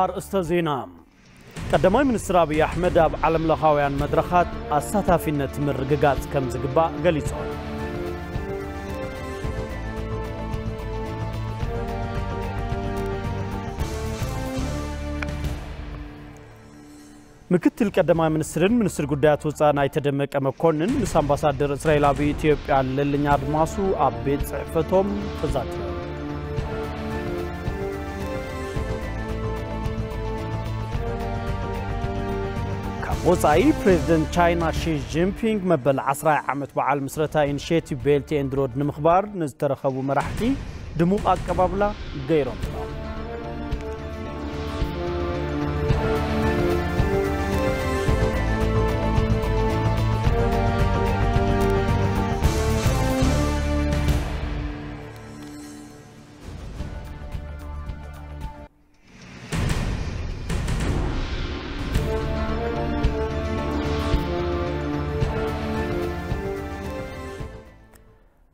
ኣርእስተ ዜና። ቀዳማይ ሚኒስትር ኣብይ ኣሕመድ ኣብ ዓለምለኻውያን መድረኻት ኣሳታፊነት ምርግጋጽ ከም ዝግባእ ገሊጾም። ምክትል ቀዳማይ ሚኒስትርን ሚኒስትር ጉዳያት ወጻእን ኣይተ ደመቀ መኮንን ምስ ኣምባሳደር እስራኤል ኣብ ኢትዮጵያ ለልኛ ኣድማሱ ኣብ ቤት ጽሕፈቶም ተዛቲዮም። ካብ ወጻኢ ፕሬዝደንት ቻይና ሺ ጂንፒንግ መበል ዓስራይ ዓመት በዓል ምስረታ ኢኒሼቲቭ ቤልት ኤንድ ሮድ ንምኽባር ንዝተረኸቡ መራሕቲ ድሙቕ ኣቀባብላ ገይሮም።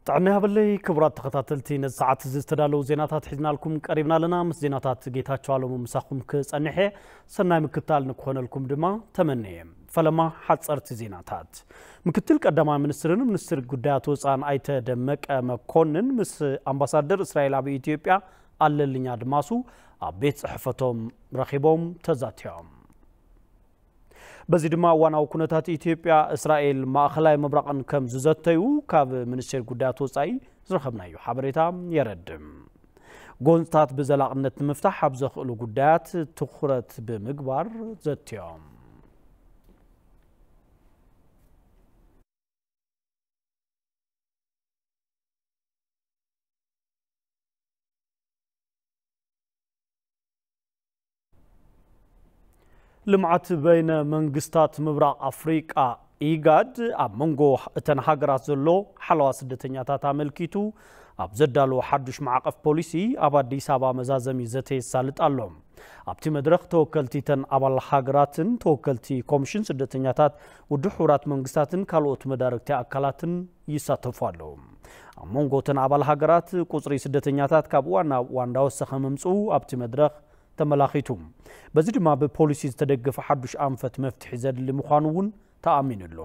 ጥዕና ይሃበለይ ክቡራት ተኸታተልቲ፣ ነዚ ሰዓት እዚ ዝተዳለዉ ዜናታት ሒዝናልኩም ቀሪብና ኣለና። ምስ ዜናታት ጌታቸው ኣለሙ ምሳኹም ክጸንሕ እየ። ሰናይ ምክትታል ንክኾነልኩም ድማ ተመነየ። ፈለማ ሓጸርቲ ዜናታት። ምክትል ቀዳማይ ሚኒስትርን ሚኒስትር ጉዳያት ወጻእን ኣይተ ደመቀ መኮንን ምስ ኣምባሳደር እስራኤል ኣብ ኢትዮጵያ ኣለልኝ ኣድማሱ ኣብ ቤት ጽሕፈቶም ረኺቦም ተዛቲዮም። በዚ ድማ እዋናዊ ኩነታት ኢትዮጵያ፣ እስራኤል፣ ማእኸላይ ምብራቕን ከም ዝዘተዩ ካብ ሚኒስቴር ጉዳያት ወጻኢ ዝረኸብናዮ ሓበሬታ የረድእ። ጎንፅታት ብዘላቕነት ንምፍታሕ ኣብ ዘኽእሉ ጉዳያት ትኹረት ብምግባር ዘትዮም። ልምዓት በይነ መንግስታት ምብራቕ ኣፍሪቃ፣ ኢጋድ፣ ኣብ መንጎ እተን ሃገራት ዘሎ ሓለዋ ስደተኛታት ኣመልኪቱ ኣብ ዘዳለዎ ሓዱሽ ማዕቐፍ ፖሊሲ ኣብ ኣዲስ ኣበባ መዛዘሚ ዘተ የሳልጥ ኣሎ። ኣብቲ መድረኽ ተወከልቲ እተን ኣባል ሃገራትን ተወከልቲ ኮሚሽን ስደተኛታት ውድብ ሕቡራት መንግስታትን ካልኦት መዳርግቲ ኣካላትን ይሳተፉ ኣለዉ። ኣብ መንጎ እተን ኣባል ሃገራት ቁጽሪ ስደተኛታት ካብ እዋን ናብ እዋን እንዳወሰኸ ምምጽኡ ኣብቲ መድረኽ ተመላኺቱ። በዚ ድማ ብፖሊሲ ዝተደገፈ ሓዱሽ ኣንፈት መፍትሒ ዘድሊ ምዃኑ እውን ተኣሚኑሉ።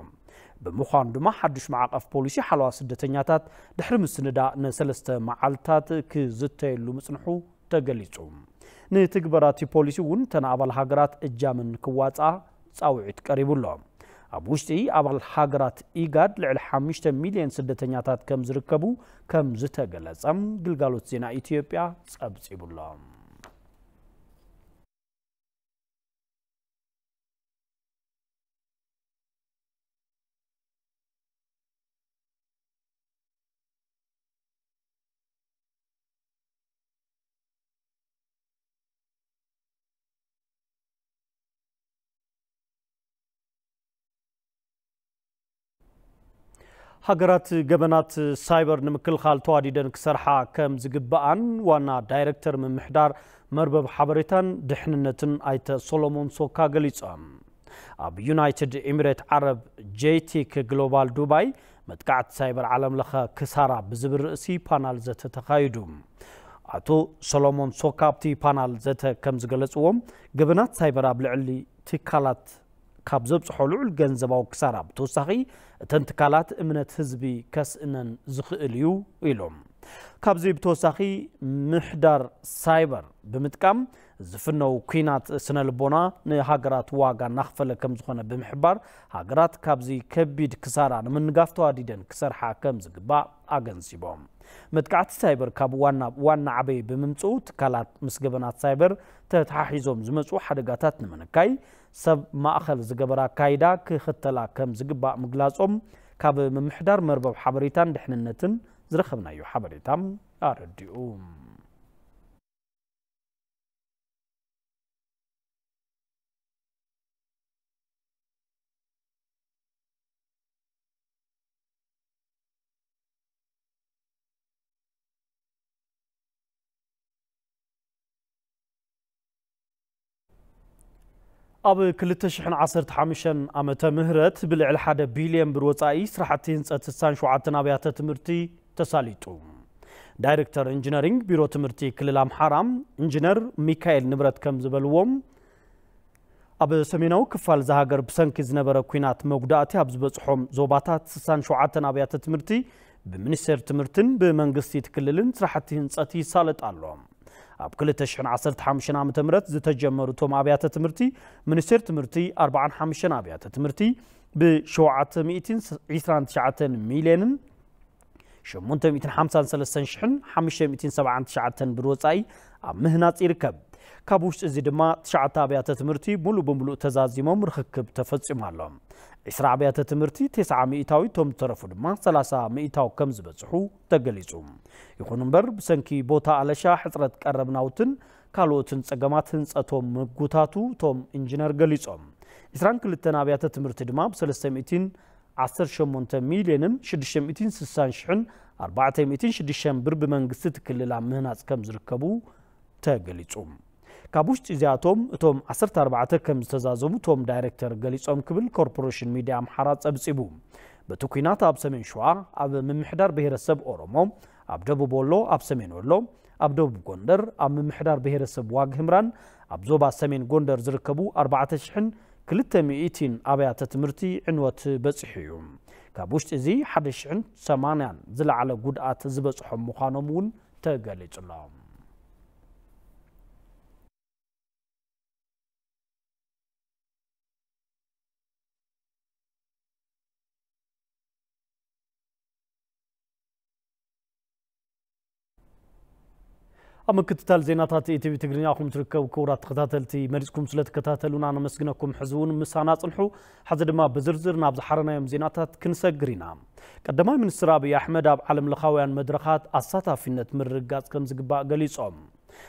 ብምዃኑ ድማ ሓዱሽ ማዕቐፍ ፖሊሲ ሓለዋ ስደተኛታት ድሕሪ ምስንዳ ንሰለስተ መዓልታት ክዝተየሉ ምጽንሑ ተገሊጹ። ንትግበራ እቲ ፖሊሲ እውን እተን ኣባል ሃገራት እጃመን ክዋፅኣ ጻውዒት ቀሪቡ ኣሎ። ኣብ ውሽጢ ኣባል ሃገራት ኢጋድ ልዕሊ ሓሙሽተ ሚልዮን ስደተኛታት ከም ዝርከቡ ከም ዝተገለጸ ግልጋሎት ዜና ኢትዮጵያ ጸብጺቡ ኣሎ። ሃገራት ገበናት ሳይበር ንምክልኻል ተዋዲደን ክሰርሓ ከም ዝግብኣን ዋና ዳይሬክተር ምምሕዳር መርበብ ሓበሬታን ድሕንነትን ኣይተ ሶሎሞን ሶካ ገሊጾም። ኣብ ዩናይትድ ኤሚሬት ዓረብ ጄቲክ ግሎባል ዱባይ መጥቃዕቲ ሳይበር ዓለም ለኸ ክሳራ ብዝብል ርእሲ ፓናል ዘተ ተኻይዱ። ኣቶ ሶሎሞን ሶካ ኣብቲ ፓናል ዘተ ከም ዝገለጽዎም፣ ገበናት ሳይበር ኣብ ልዕሊ ትካላት ካብ ዘብጽሖ ልዑል ገንዘባዊ ክሳራ ብተወሳኺ፣ እተን ትካላት እምነት ህዝቢ ከስእነን ዝኽእል እዩ ኢሎም። ካብዚ ብተወሳኺ፣ ምሕዳር ሳይበር ብምጥቃም ዝፍነው ኲናት ስነ ልቦና ንሃገራት ዋጋ እናኽፈለ ከም ዝኾነ ብምሕባር፣ ሃገራት ካብዚ ከቢድ ክሳራ ንምንጋፍ ተዋዲደን ክሰርሓ ከም ዝግባእ ኣገንዚቦም። መጥቃዕቲ ሳይበር ካብ ዋና ዋና ዓበይ ብምምፅኡ፣ ትካላት ምስ ገበናት ሳይበር ተተሓሒዞም ዝመፁ ሓደጋታት ንምንካይ ሰብ ማእኸል ዝገበረ ኣካይዳ ክኽተላ ከም ዝግባእ ምግላፆም ካብ ምምሕዳር መርበብ ሓበሬታን ድሕንነትን ዝረኸብናዮ ሓበሬታ ኣረዲኡ። ኣብ ክልተ ሽሕን ዓሰርተ ሓሙሽተን ዓመተ ምህረት ብልዕሊ ሓደ ቢልዮን ብር ወጻኢ ስራሕቲ ህንጸት ስሳን ሸውዓተን ኣብያተ ትምህርቲ ተሳሊጡ። ዳይሬክተር ኢንጂነሪንግ ቢሮ ትምህርቲ ክልል ኣምሓራ ኢንጂነር ሚካኤል ንብረት ከም ዝበልዎም፣ ኣብ ሰሜናዊ ክፋል እዛ ሃገር ብሰንኪ ዝነበረ ኲናት መጉዳእቲ ኣብ ዝበጽሖም ዞባታት ስሳን ሸውዓተን ኣብያተ ትምህርቲ ብሚኒስቴር ትምህርትን ብመንግስቲ እቲ ክልልን ስራሕቲ ህንጸት ይሳለጥ ኣሎ። ኣብ ክልተ ሽሕን ዓሰርተ ሓሙሽተን ዓመተ ምህረት ዝተጀመሩ እቶም ኣብያተ ትምህርቲ፣ ሚኒስቴር ትምህርቲ ኣርባዓን ሓሙሽተን ኣብያተ ትምህርቲ ብ ሸውዓተ ሚእትን ዕስራን ትሽዓተን ሚልዮንን ሸሞንተ ሚእትን ሓምሳን ሰለስተን ሽሕን ሓሙሽተ ሚእትን ሰብዓን ትሽዓተን ብር ወጻኢ ኣብ ምህናጽ ይርከብ። ካብ ውሽጢ እዚ ድማ ትሽዓተ ኣብያተ ትምህርቲ ሙሉእ ብምሉእ ተዛዚሞም ርኽክብ ተፈጺሙ ኣሎ። ዕስራ ኣብያተ ትምህርቲ ተስዓ ሚእታዊ፣ እቶም ዝተረፉ ድማ ሰላሳ ሚእታዊ ከም ዝበጽሑ ተገሊጹ። ይኹን እምበር፣ ብሰንኪ ቦታ ኣለሻ፣ ሕጽረት ቀረብ ናውትን ካልኦትን ጸገማት ህንጸቶም ምጉታቱ እቶም ኢንጂነር ገሊጾም። ዕስራን ክልተን ኣብያተ ትምህርቲ ድማ ብ ሰለስተ ሚእትን ዓሰርተ ሸሞንተ ሚልዮንን ሽዱሽተ ሚእትን ስሳን ሽሕን ኣርባዕተ ሚእትን ሽዱሽተን ብር ብመንግስቲ እቲ ክልል ኣብ ምህናጽ ከም ዝርከቡ ተገሊጹ። ካብ ውሽጢ እዚኣቶም እቶም ዓሰርተ ኣርባዕተ ከም ዝተዛዘሙ እቶም ዳይሬክተር ገሊጾም ክብል ኮርፖሬሽን ሚድያ ኣምሓራ ጸብጺቡ። በቲ ኲናት ኣብ ሰሜን ሸዋ፣ ኣብ ምምሕዳር ብሄረሰብ ኦሮሞ፣ ኣብ ደቡብ ወሎ፣ ኣብ ሰሜን ወሎ፣ ኣብ ደቡብ ጎንደር፣ ኣብ ምምሕዳር ብሄረሰብ ዋግ ህምራን ኣብ ዞባ ሰሜን ጎንደር ዝርከቡ ኣርባዕተ ሽሕን ክልተ ሚእትን ኣብያተ ትምህርቲ ዕንወት በጺሑ እዩ። ካብ ውሽጢ እዚ ሓደ ሽሕን ሰማንያን ዝለዓለ ጉድኣት ዝበጽሖም ምዃኖም እውን ተገሊጹ ኣሎ። ኣብ ምክትታል ዜናታት ኢቲቪ ትግርኛ ኹም ትርከቡ ክቡራት ተኸታተልቲ፣ መሪጽኩም ስለ ትከታተሉና ነመስግነኩም። ሕዚ እውን ምሳና ጽንሑ። ሕዚ ድማ ብዝርዝር ናብ ዝሓረናዮም ዜናታት ክንሰግር ኢና። ቀዳማይ ሚኒስትር ኣብይ ኣሕመድ ኣብ ዓለም ለኻውያን መድረኻት ኣሳታፊነት ምርግጋጽ ከም ዝግባእ ገሊጾም።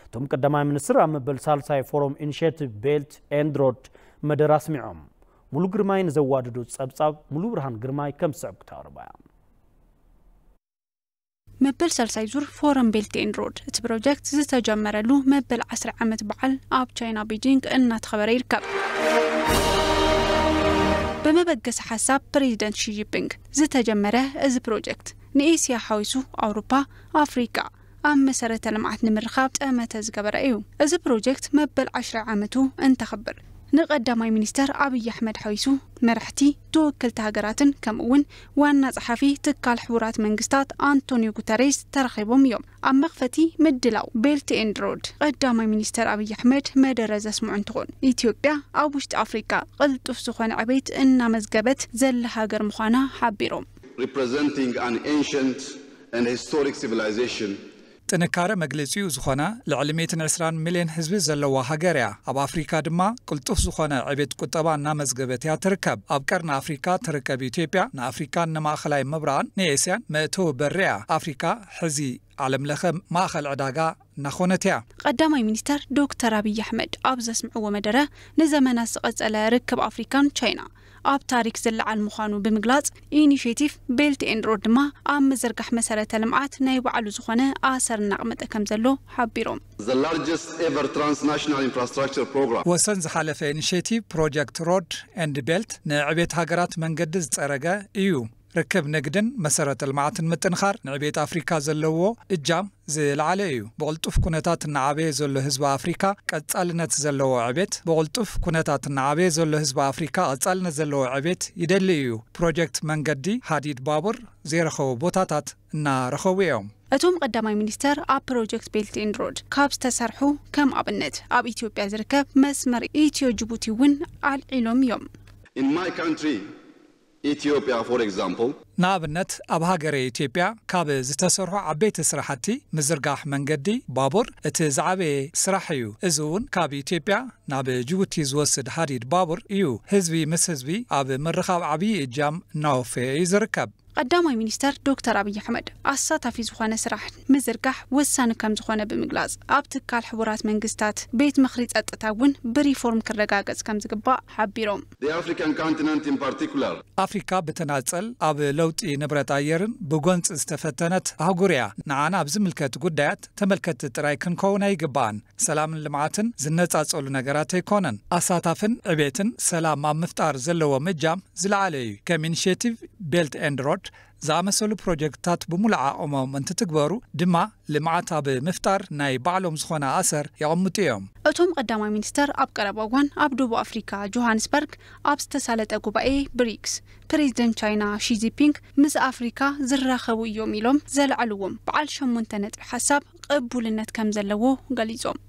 እቶም ቀዳማይ ሚኒስትር ኣብ መበል ሳልሳይ ፎረም ኢኒሼቲቭ ቤልት ኤንድ ሮድ መደረ ኣስሚዖም። ሙሉ ግርማይ ንዘዋድዶ ጸብጻብ፣ ሙሉ ብርሃን ግርማይ ከም ዝስዕብ ክተቕርባ እያ። መበል ሳልሳይ ዙር ፎረም ቤልት ኤንድ ሮድ እቲ ፕሮጀክት ዝተጀመረሉ መበል ዓስራ ዓመት በዓል ኣብ ቻይና ቤጂንግ እናተኸበረ ይርከብ። ብመበገሲ ሓሳብ ፕሬዚደንት ሺ ጂንፒንግ ዝተጀመረ እዚ ፕሮጀክት ንኤስያ ሓዊሱ ኣውሮፓ፣ ኣፍሪቃ ኣብ መሰረተ ልምዓት ንምርኻብ ጠመተ ዝገበረ እዩ። እዚ ፕሮጀክት መበል ዓስራ ዓመቱ እንተኽብር ንቀዳማይ ሚኒስተር ኣብይ ኣሕመድ ሓዊሱ መራሕቲ ተወከልቲ ሃገራትን ከምኡ እውን ዋና ጸሓፊ ትካል ሕቡራት መንግስታት ኣንቶኒዮ ጉተሬስ ተረኺቦም እዮም። ኣብ መኽፈቲ ምድላው ቤልት ኤንድ ሮድ ቀዳማይ ሚኒስተር ኣብይ ኣሕመድ መደረ ዘስምዑ እንትኾን ኢትዮጵያ ኣብ ውሽጢ ኣፍሪካ ቅልጡፍ ዝኾነ ዕቤት እናመዝገበት ዘላ ሃገር ምዃና ሓቢሮም። Representing an ancient and historic civilization. ጥንካረ መግለጺኡ ዝኾነ ልዕሊ ሚእትን ዕስራን ሚልዮን ህዝቢ ዘለዋ ሃገር እያ። ኣብ ኣፍሪካ ድማ ቅልጡፍ ዝኾነ ዕቤት ቁጠባ እናመዝገበት እያ ትርከብ። ኣብ ቀርኒ ኣፍሪካ ትርከብ ኢትዮጵያ ንኣፍሪካን ንማእኸላይ ምብራቕን ንኤስያን መእተዊ በሪ እያ። ኣፍሪካ ሕዚ ዓለም ለኸ ማእኸል ዕዳጋ እናኾነት እያ። ቀዳማይ ሚኒስተር ዶክተር ኣብይ ኣሕመድ ኣብ ዘስምዕዎ መደረ ንዘመናት ዝቐጸለ ርክብ ኣፍሪካን ቻይና ኣብ ታሪክ ዝለዓል ምዃኑ ብምግላጽ ኢኒሼቲቭ ቤልት ኤንድ ሮድ ድማ ኣብ ምዝርጋሕ መሰረተ ልምዓት ናይ ባዕሉ ዝኾነ ኣሰር እናቕመጠ ከም ዘሎ ሓቢሮም። The largest ever transnational infrastructure program. ወሰን ዝሓለፈ ኢኒሼቲቭ ፕሮጀክት ሮድ ኤንድ ቤልት ንዕቤት ሃገራት መንገዲ ዝጸረገ እዩ። ርክብ ንግድን መሰረተ ልምዓትን ምጥንኻር ንዕቤት ኣፍሪካ ዘለዎ እጃም ዝለዓለ እዩ። ብቕልጡፍ ኩነታት እናዓበየ ዘሎ ህዝቢ ኣፍሪካ ቀጻልነት ዘለዎ ዕቤት ብቕልጡፍ ኩነታት እናዓበየ ዘሎ ህዝቢ ኣፍሪካ ቀጻልነት ዘለዎ ዕቤት ይደሊ እዩ። ፕሮጀክት መንገዲ ሃዲድ ባቡር ዘይረኸቡ ቦታታት እናረኸቡ እዮም። እቶም ቀዳማይ ሚኒስተር ኣብ ፕሮጀክት ቤልት ኤንድ ሮድ ካብ ዝተሰርሑ ከም ኣብነት ኣብ ኢትዮጵያ ዝርከብ መስመር ኢትዮ ጅቡቲ እውን ኣልዒሎም እዮም። In my country, Ethiopia, for example, ንኣብነት ኣብ ሃገረ ኢትዮጵያ ካብ ዝተሰርሑ ዓበይቲ ስራሕቲ ምዝርጋሕ መንገዲ ባቡር እቲ ዝዓበየ ስራሕ እዩ። እዚ እውን ካብ ኢትዮጵያ ናብ ጅቡቲ ዝወስድ ሃዲድ ባቡር እዩ። ህዝቢ ምስ ህዝቢ ኣብ ምርኻብ ዓብዪ እጃም እናወፈየ እዩ ዝርከብ። ቀዳማይ ሚኒስተር ዶክተር ኣብይ ኣሕመድ ኣሳታፊ ዝኾነ ስራሕ ምዝርጋሕ ወሳኒ ከም ዝኾነ ብምግላፅ ኣብ ትካል ሕቡራት መንግስታት ቤት ምኽሪ ፀጥታ እውን ብሪፎርም ክረጋገፅ ከም ዝግባእ ሓቢሮም። The African continent in particular. ኣፍሪካ ብተናጸል ኣብ ለውጢ ንብረት ኣየርን ብጎንጺ ዝተፈተነት ኣህጉር እያ። ንዓና ኣብ ዝምልከት ጉዳያት ተመልከትቲ ጥራይ ክንከውን ኣይግባእን። ሰላምን ልምዓትን ዝነጻጸሉ ነገራት ኣይኮነን። ኣሳታፍን ዕቤትን ሰላም ኣብ ምፍጣር ዘለዎም እጃም ዝለዓለ እዩ። ከም ኢኒሼቲቭ ቤልት ኤንድ ሮድ ዝኣመሰሉ ፕሮጀክትታት ብሙሉእ ዓቕሞም እንትትግበሩ ድማ ልምዓት ኣብ ምፍጣር ናይ ባዕሎም ዝኾነ ኣሰር የቐምጡ እዮም። እቶም ቀዳማይ ሚኒስተር ኣብ ቀረባ እዋን ኣብ ደቡብ ኣፍሪካ ጆሃንስበርግ ኣብ ዝተሳለጠ ጉባኤ ብሪክስ ፕሬዚደንት ቻይና ሺ ጂንፒንግ ምስ ኣፍሪካ ዝራኸቡ እዮም ኢሎም ዘልዐልዎም በዓል ሸሞንተ ነጥቢ ሓሳብ ቅቡልነት ከም ዘለዎ ገሊጾም።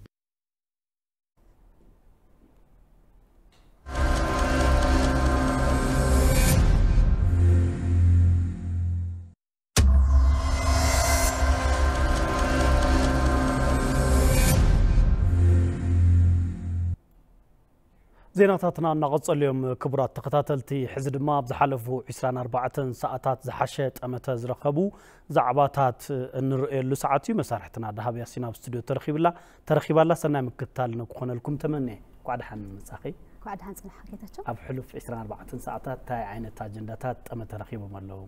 ዜናታትና እናቐጸሉ እዮም። ክቡራት ተኸታተልቲ፣ ሕዚ ድማ ኣብ ዝሓለፉ ዕስራን ኣርባዕተን ሰዓታት ዝሓሸ ጠመተ ዝረኸቡ ዛዕባታት እንርእየሉ ሰዓት እዩ። መሳርሕትና ደሃብ ያሲን ኣብ ስቱድዮ ተረኺብላ ተረኺባላ። ሰናይ ምክትታል ንክኾነልኩም ተመንየ። እንኳዕ ደሓን መጻኺ። እንኳዕ ደሓን ጽናሕካ ጌታቸው። ኣብ ሕሉፍ ዕስራን ኣርባዕተን ሰዓታት እንታይ ዓይነት ኣጀንዳታት ጠመተ ረኺቦም ኣለዉ?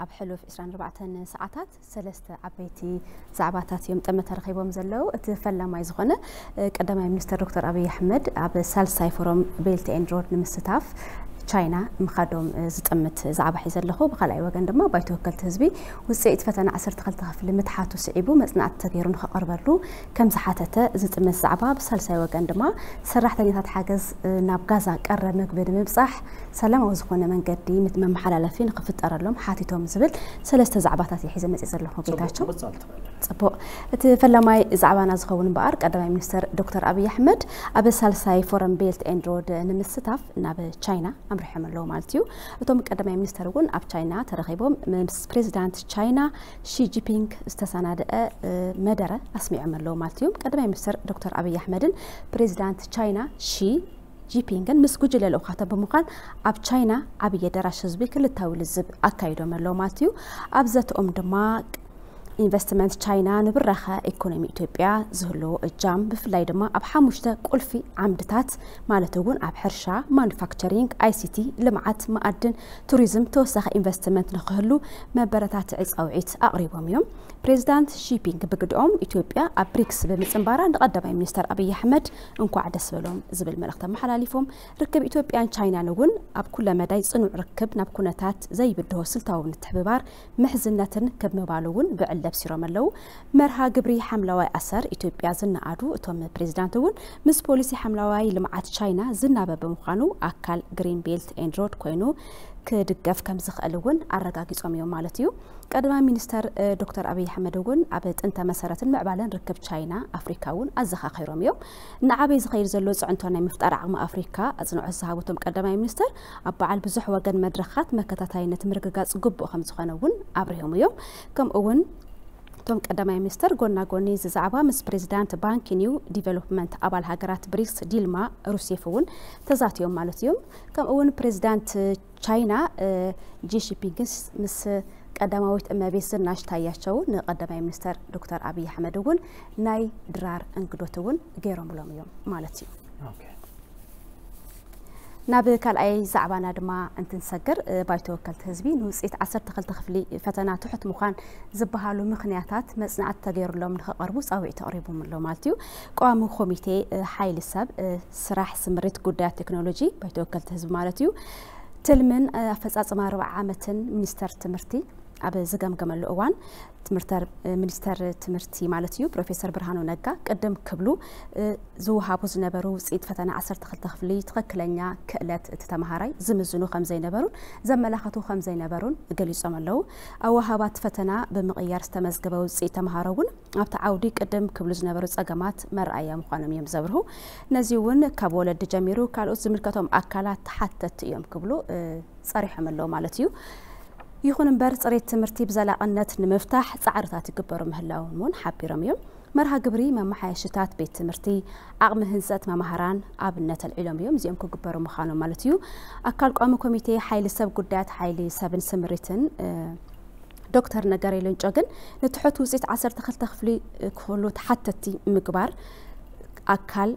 ኣብ ሕሉፍ ዕስራን ኣርባዕተን ሰዓታት ሰለስተ ዓበይቲ ዛዕባታት እዮም ጠመተ ረኺቦም ዘለዉ። እቲ ፈላማይ ዝኾነ ቀዳማይ ሚኒስተር ዶክተር ኣብይ ኣሕመድ ኣብ ሳልሳይ ፎረም ቤልት ኤንድ ሮድ ንምስታፍ ቻይና ምኻዶም ዝጥምት ዛዕባ ሒዘ ኣለኹ። ብኻልኣይ ወገን ድማ ባይቶ ወከልቲ ህዝቢ ውፅኢት ፈተና ዓሰርተ ክልተ ክፍሊ ምትሓቱ ስዒቡ መፅናዕቲ ተገይሩ ንክቐርበሉ ከም ዝሓተተ ዝጥምት ዛዕባ፣ ብሳልሳይ ወገን ድማ ሰራሕተኛታት ሓገዝ ናብ ጋዛ ቀረብ ምግቢ ንምብፃሕ ሰላማዊ ዝኾነ መንገዲ መመሓላለፊ ንክፍጠረሎም ሓቲቶም ዝብል ሰለስተ ዛዕባታት እየ ሒዘ መፅእ ዘለኹ ጌታቸው። ፅቡቕ። እቲ ፈላማይ ዛዕባና ዝኸውን እምበኣር ቀዳማይ ሚኒስተር ዶክተር ኣብይ ኣሕመድ ኣብ ሳልሳይ ፎረም ቤልት ኤንድ ሮድ ንምስታፍ ናብ ቻይና ኣምሪሖም ኣለዉ ማለት እዩ። እቶም ቀዳማይ ሚኒስተር እውን ኣብ ቻይና ተረኺቦም ምስ ፕሬዚዳንት ቻይና ሺ ጂንፒንግ ዝተሰናደአ መደረ ኣስሚዖም ኣለዉ ማለት እዩ። ቀዳማይ ሚኒስተር ዶክተር ኣብይ ኣሕመድን ፕሬዚዳንት ቻይና ሺ ጂንፒንግን ምስ ጉጅለ ልኡኻቶም ብምዃን ኣብ ቻይና ዓብዪ ኣዳራሽ ህዝቢ ክልታዊ ልዝብ ኣካይዶም ኣለዉ ማለት እዩ። ኣብ ዘተኦም ድማ ኢንቨስትመንት ቻይና ንብራኸ ኢኮኖሚ ኢትዮጵያ ዝህልዎ እጃም፣ ብፍላይ ድማ ኣብ ሓሙሽተ ቁልፊ ዓምድታት ማለት እውን ኣብ ሕርሻ፣ ማኑፋክቸሪንግ፣ ኣይሲቲ፣ ልምዓት፣ መኣድን፣ ቱሪዝም ተወሳኺ ኢንቨስትመንት ንክህሉ መበረታትዒ ፃውዒት ኣቕሪቦም እዮም። ፕሬዚዳንት ሺ ጂንፒንግ ብግድኦም ኢትዮጵያ ኣብ ብሪክስ ብምፅንባራ ንቀዳማይ ሚኒስተር ኣብይ ኣሕመድ እንኳዕ ደስ በሎም ዝብል መልእኽቲ ኣመሓላሊፎም። ርክብ ኢትዮጵያን ቻይናን እውን ኣብ ኩለ መዳይ ፅኑዕ ርክብ ናብ ኩነታት ዘይብድሆ ስልታዊ ምትሕብባር ምሕዝነትን ክብ ምባሉ እውን ብዕል ደብሲሮም ኣለዉ። መርሃ ግብሪ ሓምለዋይ ኣሰር ኢትዮጵያ ዝነኣዱ እቶም ፕሬዚዳንት እውን ምስ ፖሊሲ ሓምለዋይ ልምዓት ቻይና ዝናበብ ብምዃኑ ኣካል ግሪን ቤልት ኤንድ ሮድ ኮይኑ ክድገፍ ከም ዝኽእል እውን ኣረጋጊጾም እዮም ማለት እዩ። ቀዳማይ ሚኒስተር ዶክተር ኣብይ ኣሕመድ እውን ኣብ ጥንተ መሰረትን ምዕባለን ርክብ ቻይና ኣፍሪካ እውን ኣዘኻኺሮም እዮም። እናዓበየ ዝኸይድ ዘሎ ፅዕንቶ ናይ ምፍጣር ዓቕሚ ኣፍሪካ ኣፅንዖት ዝሃቡ እቶም ቀዳማይ ሚኒስተር ኣብ በዓል ብዙሕ ወገን መድረኻት መከታታይነት ምርግጋፅ ግቡእ ከም ዝኾነ እውን ኣብሪሆም እዮም። ከምኡ እውን እቶም ቀዳማይ ሚኒስተር ጎና ጎኒ እዚ ዛዕባ ምስ ፕሬዚዳንት ባንኪ ኒው ዲቨሎፕመንት ኣባል ሃገራት ብሪክስ ዲልማ ሩሴፍ እውን ተዛትዮም ማለት እዮም። ከምኡ እውን ፕሬዚዳንት ቻይና ጂ ሺንፒንግስ ምስ ቀዳማዊት እመቤት ዝናሽ ታያቸው ንቀዳማይ ሚኒስተር ዶክተር ኣብይ ኣሕመድ እውን ናይ ድራር እንግዶት እውን ገይሮምሎም እዮም ማለት እዩ። ናብ ካልኣይ ዛዕባና ድማ እንትንሰግር ባይቶ ወከልቲ ህዝቢ ንውፅኢት ዓሰርተ ክልተ ክፍሊ ፈተና ትሑት ምዃን ዝበሃሉ ምኽንያታት መፅናዕቲ ተገይሩሎም ንክቐርቡ ፃውዒት ኣቕሪቦም ኣሎ ማለት እዩ። ቀዋሚ ኮሚቴ ሓይሊ ሰብ ስራሕ ስምሪት ጉዳያት ቴክኖሎጂ ባይቶ ወከልቲ ህዝቢ ማለት እዩ ትልምን ኣፈፃፅማ ርብዓ ዓመትን ሚኒስተር ትምህርቲ ኣብ ዝገምገመሉ እዋን ትምህርተር ሚኒስተር ትምህርቲ ማለት እዩ ፕሮፌሰር ብርሃኑ ነጋ ቅድም ክብሉ ዝወሃቡ ዝነበሩ ውፅኢት ፈተና ዓሰርተ ክልተ ክፍሊ ትኽክለኛ ክእለት እቲ ተምሃራይ ዝምዝኑ ከም ዘይነበሩን ዘመላኸቱ ከም ዘይነበሩን ገሊፆም ኣለዉ። ኣወሃባት ፈተና ብምቕያር ዝተመዝገበ ውፅኢት ተምሃሮ እውን ኣብቲ ዓውዲ ቅድም ክብሉ ዝነበሩ ፀገማት መረኣያ ምዃኖም እዮም ዘብርሁ። ነዚ እውን ካብ ወለዲ ጀሚሩ ካልኦት ዝምልከቶም ኣካላት ተሓተቲ እዮም ክብሉ ፀሪሖም ኣለዉ ማለት እዩ። ይኹን እምበር ፅሬት ትምህርቲ ብዘላቕነት ንምፍታሕ ፃዕርታት ይግበሩ ምህላዎም እውን ሓቢሮም እዮም። መርሃ ግብሪ መመሓየሽታት ቤት ትምህርቲ፣ ዓቕሚ ህንፀት መማህራን ኣብነት ኣልዒሎም እዮም። እዚኦም ክግበሩ ምዃኖም ማለት እዩ። ኣካል ቋሚ ኮሚቴ ሓይሊ ሰብ ጉዳያት ሓይሊ ሰብን ስምሪትን ዶክተር ነገሬ ሌንጮ ግን ንትሑት ውፅኢት ዓሰርተ ክልተ ክፍሊ ክህሉ ተሓተቲ ምግባር ኣካል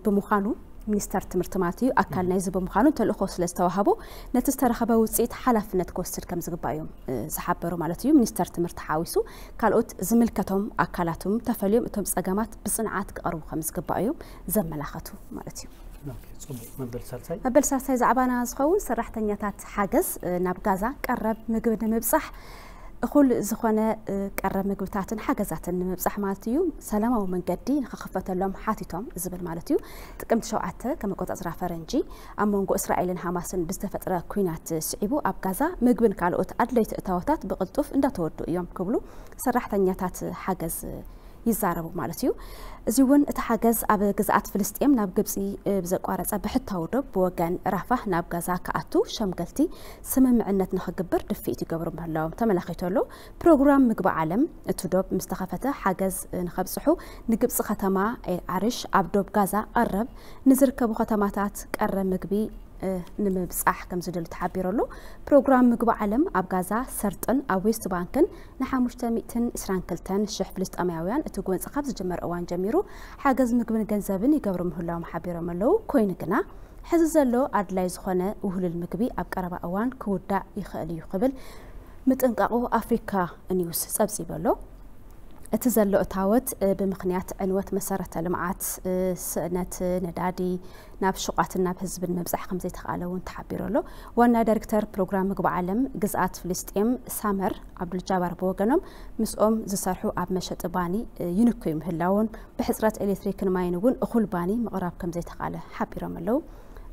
ብምዃኑ ሚኒስተር ትምህርቲ ማለት እዩ ኣካል ናይዚ ብምዃኑ ተልእኮ ስለ ዝተዋሃቦ ነቲ ዝተረኸበ ውፅኢት ሓላፍነት ክወስድ ከም ዝግባእ እዮም ዝሓበሩ ማለት እዩ። ሚኒስተር ትምህርቲ ሓዊሱ ካልኦት ዝምልከቶም ኣካላትም ተፈልዮም እቶም ፀገማት ብፅንዓት ክቐርቡ ከም ዝግባእ እዮም ዘመላኸቱ ማለት እዩ። ኦኬ፣ ጽቡቕ። መበል ሳልሳይ መበል ሳልሳይ ዛዕባና ዝኸውን ሰራሕተኛታት ሓገዝ፣ እ፣ ናብ ጋዛ ቀረብ ምግቢ ንምብጻሕ እኹል ዝኾነ፣ እ፣ ቀረብ ምግብታትን ሓገዛትን ንምብጻሕ ማለት እዩ፣ ሰላማዊ መንገዲ ንኽኽፈተሎም ሓቲቶም ዝብል ማለት እዩ። ጥቅምቲ ሸውዓተ ከም ኣቆጻጽራ ፈረንጂ ኣብ መንጎ እስራኤልን ሃማስን ብዝተፈጥረ ኲናት ስዒቡ ኣብ ጋዛ ምግብን ካልኦት ኣድለይቲ እታወታት ብቕልጡፍ እንዳተወዱ እዮም ክብሉ ሰራሕተኛታት ሓገዝ ይዛረቡ ማለት እዩ። እዚ እውን እቲ ሓገዝ ኣብ ግዝኣት ፍልስጤም ናብ ግብፂ ብዘቋረፀ ብሕታዊ ዶብ ብወገን ራፋህ ናብ ጋዛ ክኣቱ ሸምገልቲ ስምምዕነት ንኽግበር ድፍኢት ይገብሩ ምህላዎም ተመላኺቱ ኣሎ። ፕሮግራም ምግቢ ዓለም እቲ ዶብ ምስ ተኸፈተ ሓገዝ ንኸብፅሑ ንግብፂ ከተማ ኤል ዓርሽ ኣብ ዶብ ጋዛ ቀረብ ንዝርከቡ ከተማታት ቀረብ ምግቢ ንምብጻሕ ከም ዝደሊ ተሓቢሩ ኣሎ። ፕሮግራም ምግቢ ዓለም ኣብ ጋዛ ሰርጥን ኣብ ዌስት ባንክን ንሓሙሽተ ሚእትን ዕስራን ክልተን ሽሕ ፍልስጤማውያን እቲ ጎንፂ ካብ ዝጀመረ እዋን ጀሚሩ ሓገዝ ምግብን ገንዘብን ይገብሩ ምህላዎም ሓቢሮም ኣለዉ። ኮይኑ ግና ሕዚ ዘሎ ኣድላይ ዝኾነ ውህሉል ምግቢ ኣብ ቀረባ እዋን ክውዳእ ይኽእል እዩ ክብል ምጥንቃቑ ኣፍሪካ ኒውስ ጸብጺቡ ኣሎ። እቲ ዘሎ እታወት፣ እ፣ ብምኽንያት ዕንወት መሰረተ ልምዓት፣ እ፣ ስእነት ነዳዲ ናብ ሹቓትን ናብ ህዝብን ምብጻሕ ከም ዘይተኻእለ እውን ተሓቢሩ ኣሎ። ዋና ዳይሬክተር ፕሮግራም ምግቢ ዓለም ግዝኣት ፍልስጤም ሳመር ዓብዱልጃባር ብወገኖም ምስኦም ዝሰርሑ ኣብ መሸጢ ባኒ፣ እ፣ ይንክዩ ምህላውን ብሕጽረት ኤሌክትሪክን ማይን እውን እኹል ባኒ ምቕራብ ከም ዘይተኻእለ ሓቢሮም ኣለዉ።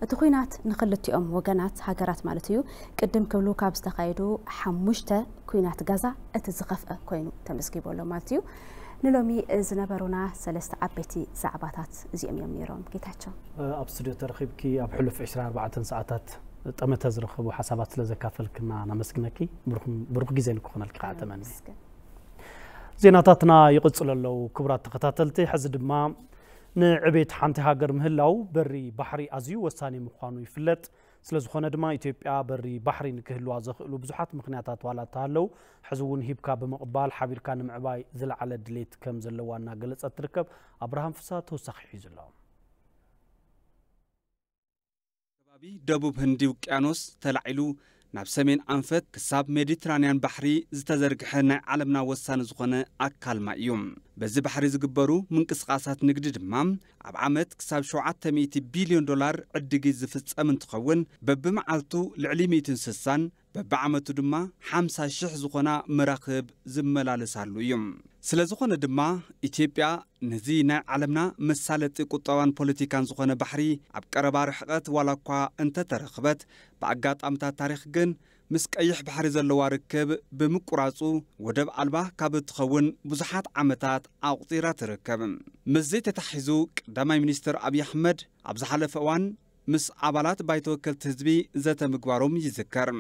እቲ ኲናት ንኽልቲኦም ወገናት ሃገራት ማለት እዩ ቅድም ክብሉ ካብ ዝተኻየዱ ሓሙሽተ ኲናት ጋዛ እቲ ዝኸፍአ ኮይኑ ተመዝጊቡ ኣሎ ማለት እዩ። ንሎሚ ዝነበሩና ሰለስተ ዓበይቲ ዛዕባታት እዚኦም እዮም ነይሮም። ጌታቸው። ኣብ ስቱድዮ ተረኺብኪ ኣብ ሕሉፍ ዕስራን ኣርባዕተን ሰዓታት ጠመተ ዝረኸቡ ሓሳባት ስለ ዘካፈልክና ነመስግነኪ። ብሩኽ፣ ብሩኽ ግዜ ንክኾነልኪ ከዓ ተመኒ። ኣመስግን። ዜናታትና ይቕጽሉ ኣለዉ። ክቡራት ተኸታተልቲ፣ ሕዚ ድማ ንዕቤት ሓንቲ ሃገር ምህላው በሪ ባሕሪ ኣዝዩ ወሳኒ ምዃኑ ይፍለጥ። ስለ ዝኾነ ድማ ኢትዮጵያ በሪ ባሕሪ ንክህልዋ ዘኽእሉ ብዙሓት ምኽንያታት ዋላ እንተሃለዉ፣ ሕዚ እውን ሂብካ ብምቕባል ሓቢርካ ንምዕባይ ዝለዓለ ድሌት ከም ዘለዋ እናገለጸት ትርከብ። ኣብርሃም ፍስሃ ተወሳኺ ሒዙ ኣሎ። ከባቢ ደቡብ ህንዲ ውቅያኖስ ተላዒሉ ናብ ሰሜን ኣንፈት ክሳብ ሜዲትራንያን ባሕሪ ዝተዘርግሐ ናይ ዓለምና ወሳኒ ዝኾነ ኣካል ማይ እዩ። በዚ ባሕሪ ዝግበሩ ምንቅስቓሳት ንግዲ ድማ ኣብ ዓመት ክሳብ ሸውዓተ ሚእቲ ቢልዮን ዶላር ዕድጊት ዝፍጸም እንትኸውን፣ በብመዓልቱ ልዕሊ ሚእትን ስሳን በብዓመቱ ድማ ሓምሳ ሽሕ ዝኾና መራኽብ ዝመላለሳሉ እዩ። ስለ ዝኾነ ድማ ኢትዮጵያ ነዚ ናይ ዓለምና መሳለጢ ቁጠባን ፖለቲካን ዝኾነ ባሕሪ ኣብ ቀረባ ርሕቐት ዋላ እኳ እንተተረኽበት፣ ብኣጋጣምታት ታሪኽ ግን ምስ ቀይሕ ባሕሪ ዘለዋ ርክብ ብምቁራጹ ወደብ ኣልባ ካብ እትኸውን ብዙሓት ዓመታት ኣቑጺራ ትርከብ። ምስዚ ተታሒዙ ቀዳማይ ሚኒስትር ኣብይ ኣሕመድ ኣብ ዝሓለፈ እዋን ምስ ኣባላት ባይቶ ወከልቲ ህዝቢ ዘተ ምግባሮም ይዝከር።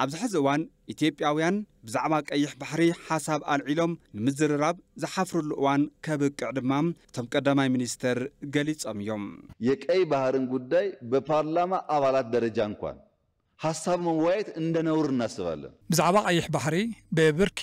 ኣብዚ ሕዚ እዋን ኢትዮጵያውያን ብዛዕባ ቀይሕ ባሕሪ ሓሳብ ኣልዒሎም ንምዝርራብ ዝሓፍርሉ እዋን ከብቅዕ ድማ እቶም ቀዳማይ ሚኒስትር ገሊጾም እዮም። የቀይ ባህርን ጉዳይ በፓርላማ አባላት ደረጃ እንኳን ሐሳብ መወያየት እንደ ነውር እናስባለን። ብዛዕባ ቀይሕ ባሕሪ ብብርኪ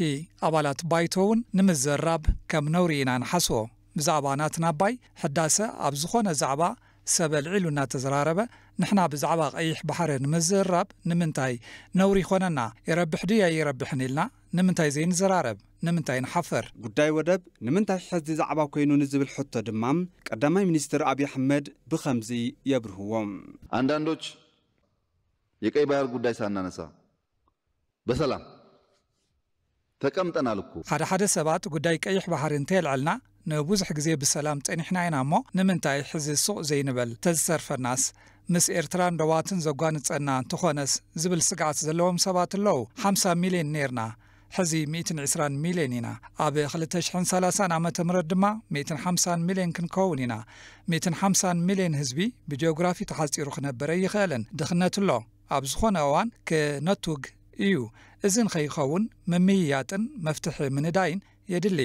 ኣባላት ባይቶ እውን ንምዝራብ ከም ነውሪ ኢና ንሓስቦ። ብዛዕባ ናትና ኣባይ ሕዳሰ ኣብ ዝኾነ ዛዕባ ሰብ ኣልዒሉ እናተዘራረበ፣ ንሕና ብዛዕባ ቀይሕ ባሕሪ ንምዝራብ ንምንታይ ነውሪ ይኾነና? ይረብሕ ድዩ ኣይረብሕን ኢልና ንምንታይ ዘይንዘራረብ? ንምንታይ ንሓፍር? ጉዳይ ወደብ ንምንታይ ሕዚ ዛዕባ ኮይኑ ንዝብል ሕቶ ድማ ቀዳማይ ሚኒስትር ኣብይ ኣሕመድ ብኸምዚ የብርህዎ። አንዳንዶች የቀይ ባህር ጉዳይ ሳናነሳ በሰላም ተቀምጠናል እኮ። ሓደ ሓደ ሰባት ጉዳይ ቀይሕ ባሕሪ እንተየልዐልና ንብዙሕ ግዜ ብሰላም ጸኒሕና ኢና እሞ ንምንታይ ሕዚ ሱቕ ዘይንበል? ተዝተርፈናስ ምስ ኤርትራን ዶባትን ዘጓንጸና እንተኾነስ ዝብል ስግኣት ዘለዎም ሰባት ኣለዉ። ሓምሳ ሚልዮን ኔርና፣ ሕዚ ሚእትን ዕስራን ሚልዮን ኢና። ኣብ ክልተ ሽሕን ሰላሳን ዓመተ ምህረት ድማ ሚእትን ሓምሳን ሚልዮን ክንከውን ኢና። ሚእትን ሓምሳን ሚልዮን ህዝቢ ብጂኦግራፊ ተሓጺሩ ክነብር ኣይኽእልን። ድኽነት ኣሎ። ኣብ ዝኾነ እዋን ክነቱግ እዩ። እዚ ንኸይኸውን ምምይያጥን መፍትሒ ምንዳይን የድሊ።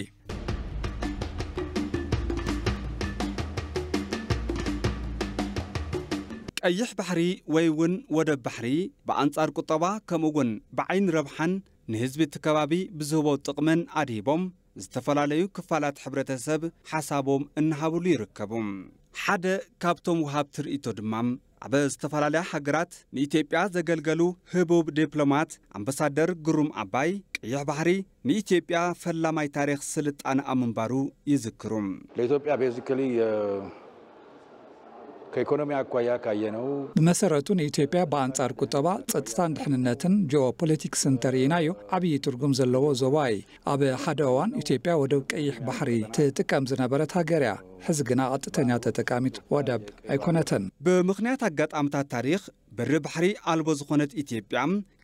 ቀይሕ ባሕሪ ወይ እውን ወደብ ባሕሪ ብኣንጻር ቁጠባ ከምኡ እውን ብዓይኒ ረብሓን ንህዝቢ እቲ ከባቢ ብዝህቦ ጥቕምን ኣድሂቦም ዝተፈላለዩ ክፋላት ሕብረተሰብ ሓሳቦም እናሃብሉ ይርከቡ። ሓደ ካብቶም ወሃብቲ ርእይቶ ድማ ኣብ ዝተፈላለያ ሃገራት ንኢትዮጵያ ዘገልገሉ ህቡብ ዲፕሎማት ኣምባሳደር ግሩም ኣባይ፣ ቀይሕ ባሕሪ ንኢትዮጵያ ፈላማይ ታሪኽ ስልጣነኣ ምንባሩ ይዝክሩ። ለኢትዮጵያ basically የ-፣ ከኢኮኖሚ ኣኳያ ካየነው ብመሰረቱ ንኢትዮጵያ ብኣንጻር ቁጠባ፣ ጸጥታን ድሕንነትን ጂኦፖለቲክስን እንተርኢናዮ ዓብዪ ትርጉም ዘለዎ ዞባ እዩ። ኣብ ሓደ እዋን ኢትዮጵያ ወደብ ቀይሕ ባሕሪ ትጥቀም ዝነበረት ሃገር እያ። ሕዚ ግና ቀጥተኛ ተጠቃሚት ወደብ ኣይኮነትን። ብምኽንያት ኣጋጣምታት ታሪኽ በሪ ባሕሪ ኣልቦ ዝኾነት ኢትዮጵያ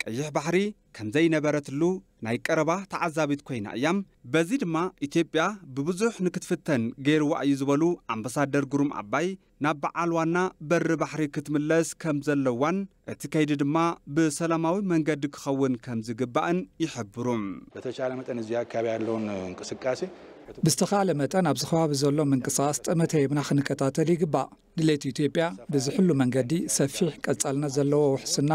ቀይሕ ባሕሪ ከም ዘይነበረትሉ ናይ ቀረባ ተዓዛቢት ኮይና እያ። በዚ ድማ ኢትዮጵያ ብብዙሕ ንክትፍተን ገይርዋ እዩ ዝበሉ ኣምባሳደር ግሩም ኣባይ ናብ በዓል ዋና በሪ ባሕሪ ክትምለስ ከም ዘለዋን እቲ ከይዲ ድማ ብሰላማዊ መንገዲ ክኸውን ከም ዝግባእን ይሕብሩ። በተቻለ መጠን እዚህ አካባቢ ያለውን እንቅስቃሴ ብዝተኻለ መጠን ኣብዚ ከባቢ ዘሎ ምንቅስቃስ ጠመተ ሂብና ክንከታተል ይግባእ። ድሌት ኢትዮጵያ ብዝሕሉ መንገዲ ሰፊሕ ቀጻልነት ዘለዎ ውሕስና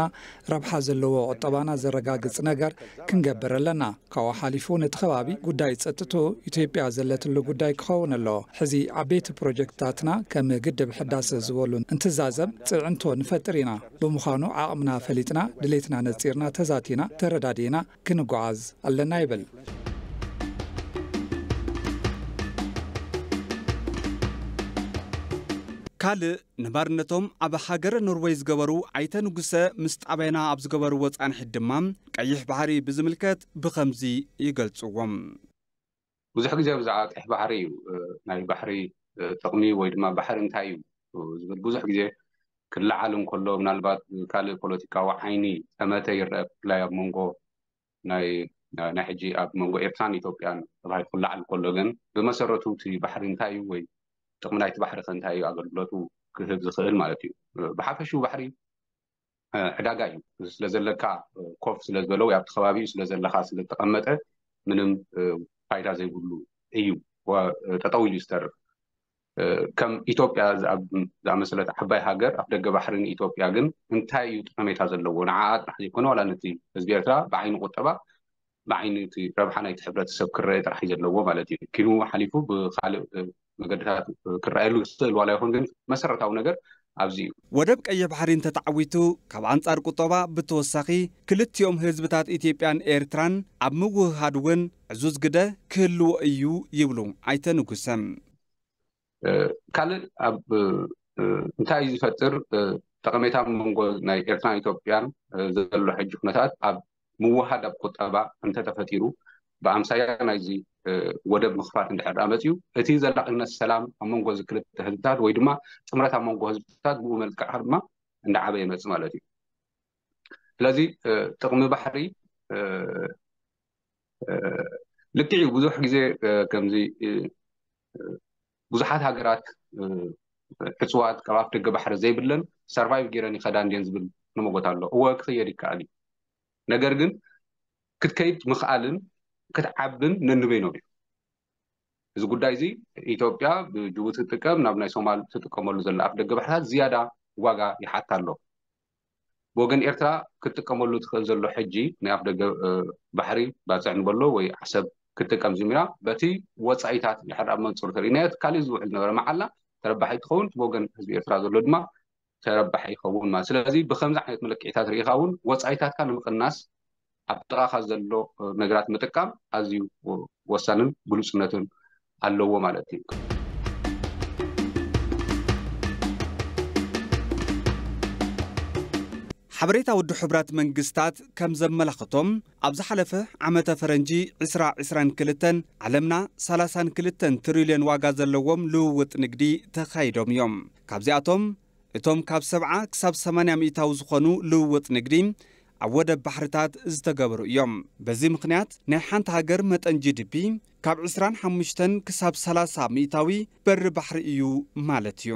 ረብሓ ዘለዎ ቁጠባና ዘረጋግጽ ነገር ክንገብር ኣለና። ካብኡ ሓሊፉ ነቲ ከባቢ ጉዳይ ጸጥትኡ ኢትዮጵያ ዘለትሉ ጉዳይ ክኸውን ኣለዎ። ሕዚ ዓበይቲ ፕሮጀክትታትና ከም ግድብ ሕዳሰ ዝበሉ እንትዛዘም ጽዕንቶ ንፈጥር ኢና። ብምዃኑ ዓቕምና ፈሊጥና ድሌትና ነጺርና ተዛቲና ተረዳዲእና ክንጓዓዝ ኣለና ይብል። ካልእ ነባርነቶም ኣብ ሃገረ ኖርወይ ዝገበሩ ኣይተ ንጉሰ ምስ ጣብያና ኣብ ዝገበርዎ ጻንሒት ድማ ቀይሕ ባሕሪ ብዝምልከት ብኸምዚ ይገልጽዎም። ብዙሕ ግዜ ብዛዕባ ቀይሕ ባሕሪ እዩ፣ ናይ ባሕሪ ጥቕሚ ወይ ድማ ባሕሪ እንታይ እዩ ዝብል ብዙሕ ግዜ ክለዓል እንከሎ፣ ምናልባት ካልእ ፖለቲካዊ ዓይኒ ጠመተ ይረአ፣ ብፍላይ ኣብ መንጎ ናይ ናይ ሕጂ ኣብ መንጎ ኤርትራን ኢትዮጵያን ተባሂሉ ክለዓል ከሎ፣ ግን ብመሰረቱ እቲ ባሕሪ እንታይ እዩ ወይ ጥቕሚ ናይቲ ባሕሪ ከ እንታይ እዩ ኣገልግሎቱ ክህብ ዝኽእል ማለት እዩ። ብሓፈሽኡ ባሕሪ ዕዳጋ እዩ። ስለዘለካ ኮፍ ስለዝበለ ወይ ኣብቲ ከባቢኡ ስለዘለኻ ስለዝተቐመጠ ምንም ፋይዳ ዘይብሉ እዩ፣ ጠጠው ኢሉ ዝተርፍ። ከም ኢትዮጵያ ዝኣመሰለት ዓባይ ሃገር ኣፍደገ ባሕሪ ንኢትዮጵያ ግን እንታይ እዩ ጠቐሜታ ዘለዎ? ንዓኣ ጥራሕ ዘይኮነ ዋላ ነቲ ህዝቢ ኤርትራ ብዓይኒ ቁጠባ ብዓይኒ እቲ ረብሓ ናይቲ ሕብረተሰብ ክረአ ጥራሕ እዩ ዘለዎ ማለት እዩ። ኪኑ ሓሊፉ ብካልእ መገድታት ክረኣየሉ ዝኽእል ዋላ ይኹን ግን መሰረታዊ ነገር ኣብዚ እዩ። ወደብ ቀይሕ ባሕሪ እንተተዓዊቱ ካብ ኣንጻር ቁጠባ ብተወሳኺ ክልቲኦም ህዝብታት ኢትዮጵያን ኤርትራን ኣብ ምውህሃድ እውን ዕዙዝ ግደ ክህልዎ እዩ ይብሉ ኣይተ ንጉሰ። ካልእ ኣብ እንታይ እዩ ዝፈጥር ጠቐሜታ መንጎ ናይ ኤርትራን ኢትዮጵያን ዘሎ ሕጂ ኩነታት ኣብ ምውሃድ ኣብ ቁጠባ እንተተፈጢሩ ብኣምሳያ ናይዚ ወደብ ምኽፋት እንድሕር ደኣ መፅዩ እቲ ዘላቒነት ሰላም ኣብ መንጎ እዚ ክልተ ህዝብታት ወይ ድማ ጥምረት ኣብ መንጎ ህዝብታት ብኡ መልክዕ ድማ እንዳዓበየ ይመፅእ ማለት እዩ። ስለዚ ጥቕሚ ባሕሪ ልክዕ እዩ። ብዙሕ ግዜ ከምዚ ብዙሓት ሃገራት ሕፅዋት ካብ ኣፍ ደገ ባሕሪ ዘይብለን ሰርቫይቭ ገይረን ይኸዳ እንድየን ዝብል ንመጎት ኣሎ። እወ ክኽየድ ይከኣል እዩ። ነገር ግን ክትከይድ ምኽኣልን ክትዓብን ነንበይኖም እዩ። እዚ ጉዳይ እዚ ኢትዮጵያ ብጅቡቲ ትጥቀም ናብ ናይ ሶማል ትጥቀመሉ ዘላ ኣፍ ደገ ባሕርታት ዝያዳ ዋጋ ይሓታ ኣሎ። ብወገን ኤርትራ ክትጥቀመሉ ትኽእል ዘሎ ሕጂ ናይ ኣፍ ደገ ባሕሪ ባፅዕ ንበሎ ወይ ዓሰብ ክትጥቀም ዝሚራ በቲ ወፃኢታት ድሕር ኣብ መንፅሩ ተሪእናዮ እቲ ካሊእ ዝውዕል ዝነበረ መዓላ ተረባሒ ትኸውን። ብወገን ህዝቢ ኤርትራ ዘሎ ድማ ተረባሒ ይኸውን ማለት። ስለዚ ብከምዚ ዓይነት መለክዒታት ርኢኻ እውን ወፃኢታትካ ንምቕናስ ኣብ ጥቓኻ ዘሎ ነገራት ምጥቃም ኣዝዩ ወሳንን ግሉፅነትን ኣለዎ ማለት እዩ። ሓበሬታ ውድብ ሕቡራት መንግስታት ከም ዘመላኽቶም ኣብ ዝሓለፈ ዓመተ ፈረንጂ ዕስራ ዕስራን ክልተን ዓለምና ሰላሳን ክልተን ትሪልዮን ዋጋ ዘለዎም ልውውጥ ንግዲ ተኻይዶም እዮም። ካብዚኣቶም እቶም ካብ ሰብዓ ክሳብ ሰማንያ ሚእታዊ ዝኾኑ ልውውጥ ንግዲ ኣብ ወደብ ባሕርታት ዝተገበሩ እዮም። በዚ ምኽንያት ናይ ሓንቲ ሃገር መጠን ጂ ዲ ፒ ካብ ዕስራን ሓሙሽተን ክሳብ ሰላሳ ሚእታዊ በሪ ባሕሪ እዩ ማለት እዩ።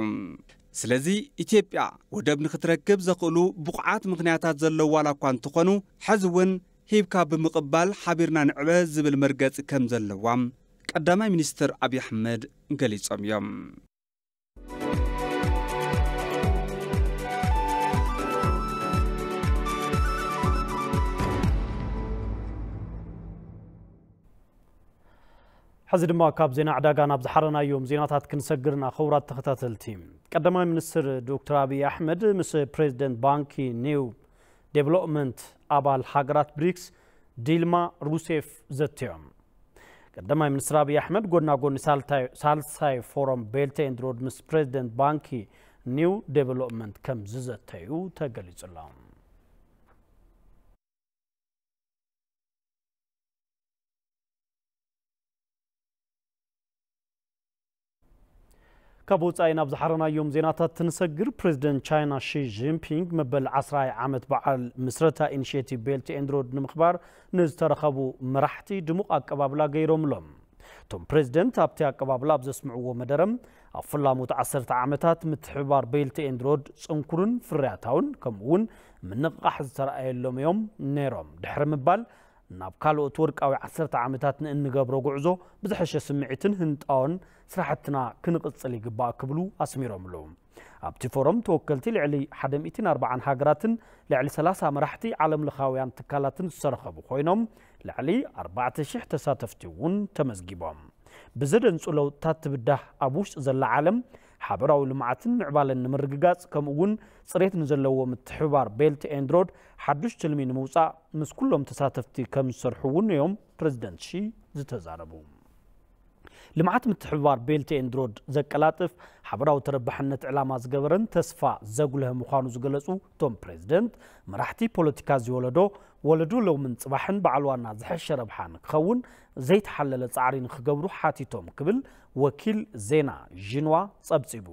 ስለዚ ኢትዮጵያ ወደብ ንክትረክብ ዘኽእሉ ብቑዓት ምኽንያታት ዘለዋ ዋላ እኳ እንተኾኑ ሕዚ እውን ሂብካ ብምቕባል ሓቢርና ንዕበ ዝብል መርገፂ ከም ዘለዋ ቀዳማይ ሚኒስትር ኣብይ ኣሕመድ ገሊፆም እዮም። ሕዚ ድማ ካብ ዜና ዕዳጋ ናብ ዝሓረናዮም ዜናታት ክንሰግርና። ክቡራት ተኸታተልቲ፣ ቀዳማይ ሚኒስትር ዶክተር ኣብይ ኣሕመድ ምስ ፕሬዚደንት ባንኪ ኒው ዴቨሎፕመንት ኣባል ሃገራት ብሪክስ ዲልማ ሩሴፍ ዘትዮም። ቀዳማይ ሚኒስትር ኣብይ ኣሕመድ ጎድና ጎኒ ሳልታይ- ሳልሳይ ፎረም ቤልት ኤንድ ሮድ ምስ ፕሬዚደንት ባንኪ ኒው ዴቨሎፕመንት ከም ዝዘተዩ ተገሊጹ ኣሎ። ካብ ወጻኢ ናብ ዝሓረናዮም ዜናታት ትንሰግር። ፕሬዚደንት ቻይና ሺ ጂንፒንግ መበል ዓስራይ ዓመት በዓል ምስረታ ኢኒሽቲቭ ቤልት ኤንድ ሮድ ንምኽባር ንዝተረኸቡ መራሕቲ ድሙቕ ኣቀባብላ ገይሮምሎም። እቶም ፕሬዚደንት ኣብቲ ኣቀባብላ ኣብ ዘስምዕዎ መደረ፣ ኣብ ፍላሞት ዓሰርተ ዓመታት ምትሕብባር ቤልት ኤንድ ሮድ ጽንኩርን ፍርያታውን ከምኡ እውን ምንቕቓሕ ዝተረኣየሎም እዮም ነይሮም ድሕሪ ምባል፣ ናብ ካልኦት ወርቃዊ ዓሰርተ ዓመታት ንእንገብሮ ጉዕዞ ብዝሐሸ ስምዒትን ህንጣውን ስራሕትና ክንቕጽል ይግባእ ክብሉ ኣስሚሮምሉ። ኣብቲ ፎረም ተወከልቲ ልዕሊ ሓደ ሚእትን ኣርባዓን ሃገራትን ልዕሊ ሰላሳ መራሕቲ ዓለም ለኻውያን ትካላትን ዝተረኸቡ ኮይኖም፣ ልዕሊ ኣርባዕተ ሽሕ ተሳተፍቲ እውን ተመዝጊቦም። ብዘደንጹ ለውጥታት ትብዳህ ኣብ ውሽጢ ዘላ ዓለም፣ ሓበራዊ ልምዓትን ምዕባለን ንምርግጋጽ፣ ከምኡ እውን ጽሬት ንዘለዎ ምትሕብባር ቤልት ኤንድ ሮድ ሓዱሽ ትልሚ ንምውጻእ ምስ ኩሎም ተሳተፍቲ ከም ዝሰርሑ እውን እዮም ፕሬዚደንት ሺ ዝተዛረቡ። ልምዓት ምትሕብባር ቤልት ኤንድ ሮድ ዘቀላጥፍ፣ ሓበራዊ ተረባሕነት ዕላማ ዝገበረን ተስፋ ዘጉልሀ ምዃኑ ዝገለጹ እቶም ፕሬዚደንት፣ መራሕቲ ፖለቲካ እዚ ወለዶ፣ ወለዶ ሎምን ጽባሕን በዓል ዋና ዝሐሸ ረብሓ ንክኸውን ዘይተሓለለ ጻዕሪ ንክገብሩ ሓቲቶም ክብል ወኪል ዜና ዢንዋ ጸብጺቡ።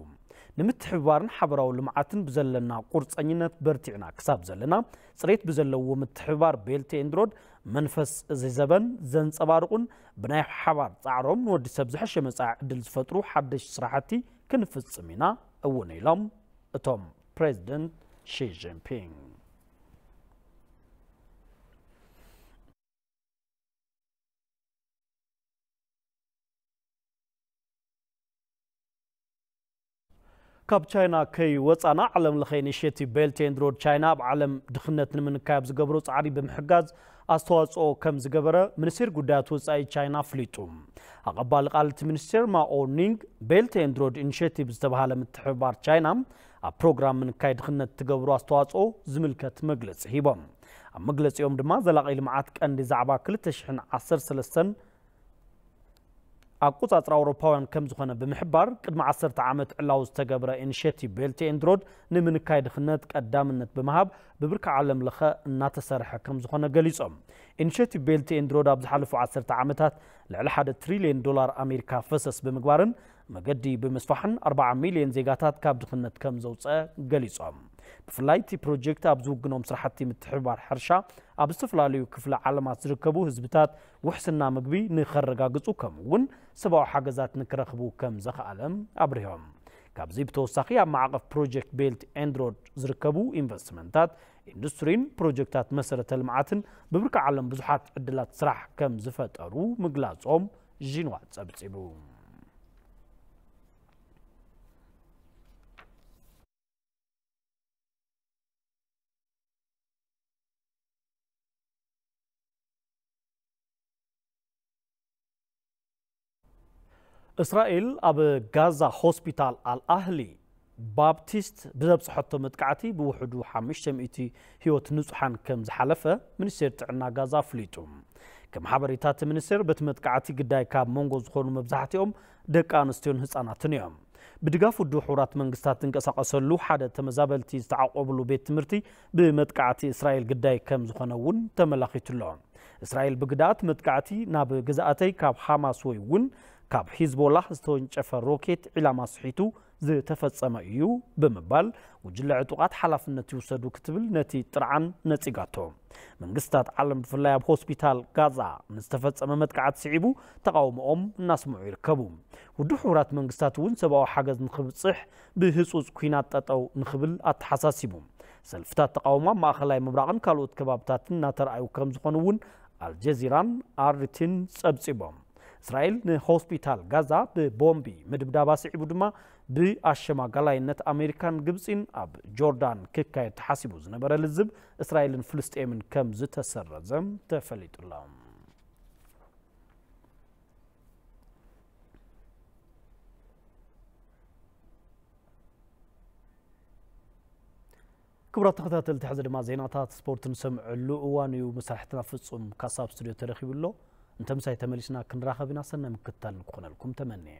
ንምትሕብባርን ሓበራዊ ልምዓትን ብዘለና ቁርጸኝነት በርቲዕና ክሳብ ዘለና፣ ጽሬት ብዘለዎ ምትሕብባር ቤልት ኤንድ ሮድ መንፈስ እዚ ዘበን ዘንጸባርቑን ብናይ ሓባር ጻዕሮም ንወዲ ሰብ ዝሐሸ መጻኢ ዕድል ዝፈጥሩ ሓደሽ ስራሕቲ ክንፍጽም ኢና እውን ኢሎም እቶም ፕሬዚደንት ሺ ጂንፒንግ። ካብ ቻይና ከይወጻና፣ ዓለም ለኸ ኢኒሽቲቭ ቤልት ኤንድ ሮድ ቻይና ኣብ ዓለም ድኽነት ንምንካይ ኣብ ዝገብሮ ጻዕሪ ብምሕጋዝ ኣስተዋጽኦ ከም ዝገበረ ሚኒስቴር ጉዳያት ወጻኢ ቻይና ኣፍሊጡ። ኣቐባሊ ቃል እቲ ሚኒስቴር ማኦ ኒንግ፣ ቤልት ኤንድ ሮድ ኢኒሽቲቭ ዝተባሃለ ምትሕብባር ቻይና ኣብ ፕሮግራም ምንካይ ድኽነት ትገብሮ ኣስተዋጽኦ ዝምልከት መግለጺ ሂቦም። ኣብ መግለጺኦም ድማ ዘላቒ ልምዓት ቀንዲ ዛዕባ ክልተ ሽሕን ዓሰርተ ሰለስተን ኣቆጻጽራ ኣውሮፓውያን ከም ዝኾነ ብምሕባር፣ ቅድሚ ዓሰርተ ዓመት ዕላዊ ዝተገብረ ኢኒሼቲቭ ቤልት ኤንድ ሮድ ንምንካይ ድኽነት ቀዳምነት ብምሃብ ብብርኪ ዓለም ለኸ እናተሰርሐ ከም ዝኾነ ገሊጾም። ኢኒሼቲቭ ቤልት ኤንድ ሮድ ኣብ ዝሓለፉ ዓሰርተ ዓመታት ልዕሊ ሓደ ትሪልዮን ዶላር ኣሜሪካ ፈሰስ ብምግባርን መገዲ ብምስፋሕን ኣርብዓ ሚልዮን ዜጋታት ካብ ድኽነት ከም ዘውፀአ ገሊጾም። ብፍላይ እቲ ፕሮጀክት ኣብ ዝውግኖም ስራሕቲ ምትሕብባር ሕርሻ ኣብ ዝተፈላለዩ ክፍለ ዓለማት ዝርከቡ ህዝብታት ውሕስና ምግቢ ንኸረጋግጹ ከምኡ እውን ሰብኣዊ ሓገዛት ንክረኽቡ ከም ዘኽኣለም ኣብሪሆም። ካብዚ ብተወሳኺ ኣብ ማዕቐፍ ፕሮጀክት ቤልት ኤንድ ሮድ ዝርከቡ ኢንቨስትመንታት፣ ኢንዱስትሪን ፕሮጀክታት መሰረተ ልምዓትን ብብርኪ ዓለም ብዙሓት ዕድላት ስራሕ ከም ዝፈጠሩ ምግላጾም ዢንዋ ጸብጺቡ። እስራኤል ኣብ ጋዛ ሆስፒታል ኣልኣህሊ ባፕቲስት ብዘብፅሐቶ መጥቃዕቲ ብውሕዱ ሓሙሽተ ሚእቲ ህይወት ንጹሓን ከም ዝሓለፈ ሚኒስቴር ጥዕና ጋዛ ኣፍሊጡ። ከም ሓበሬታ እቲ ሚኒስቴር፣ በቲ መጥቃዕቲ ግዳይ ካብ መንጎ ዝኾኑ መብዛሕትኦም ደቂ ኣንስትዮን ህፃናትን እዮም። ብድጋፍ ውድብ ሕቡራት መንግስታት ዝንቀሳቐሰሉ ሓደ ተመዛበልቲ ዝተዓቆብሉ ቤት ትምህርቲ ብመጥቃዕቲ እስራኤል ግዳይ ከም ዝኾነ እውን ተመላኺቱ ኣሎ። እስራኤል ብግዳት መጥቃዕቲ ናብ ግዝኣተይ ካብ ሓማስ ወይ እውን ካብ ሂዝቦላህ ዝተወንጨፈ ሮኬት ዒላማ ስሒቱ ዝተፈጸመ እዩ ብምባል፣ ጉጅለ ዕጡቓት ሓላፍነት ይውሰዱ ክትብል ነቲ ጥርዓን ነጺጋቶ። መንግስታት ዓለም ብፍላይ ኣብ ሆስፒታል ጋዛ ንዝተፈጸመ መጥቃዕቲ ስዒቡ ተቓውሞኦም እናስምዑ ይርከቡ። ውድብ ሕቡራት መንግስታት እውን ሰብኣዊ ሓገዝ ንኽብጽሕ ብህጹጽ ኲናት ጠጠው ንኽብል ኣተሓሳሲቡ። ሰልፍታት ተቓውሞ ኣብ ማእኸላይ ምብራቕን ካልኦት ከባብታትን እናተረኣዩ ከም ዝኾኑ እውን ኣልጀዚራን ኣርቲን ጸብጺቦም። እስራኤል ንሆስፒታል ጋዛ ብቦምቢ ምድብዳባ ስዒቡ ድማ ብኣሸማጋላይነት ኣሜሪካን ግብጺን ኣብ ጆርዳን ክካየድ ተሓሲቡ ዝነበረ ልዝብ እስራኤልን ፍልስጤምን ከም ዝተሰረዘ ተፈሊጡ ኣሎ። ክቡራት ተኸታተልቲ፣ ሕዚ ድማ ዜናታት ስፖርት ንሰምዐሉ እዋን እዩ። መሳርሕትና ፍጹም ካሳ ኣብ ስቱድዮ ተረኺቡ ኣሎ። እንተ ምሳይ ተመሊስና ክንራኸብ ኢና። ሰናይ ምክትታል ንክኾነልኩም ተመንየ።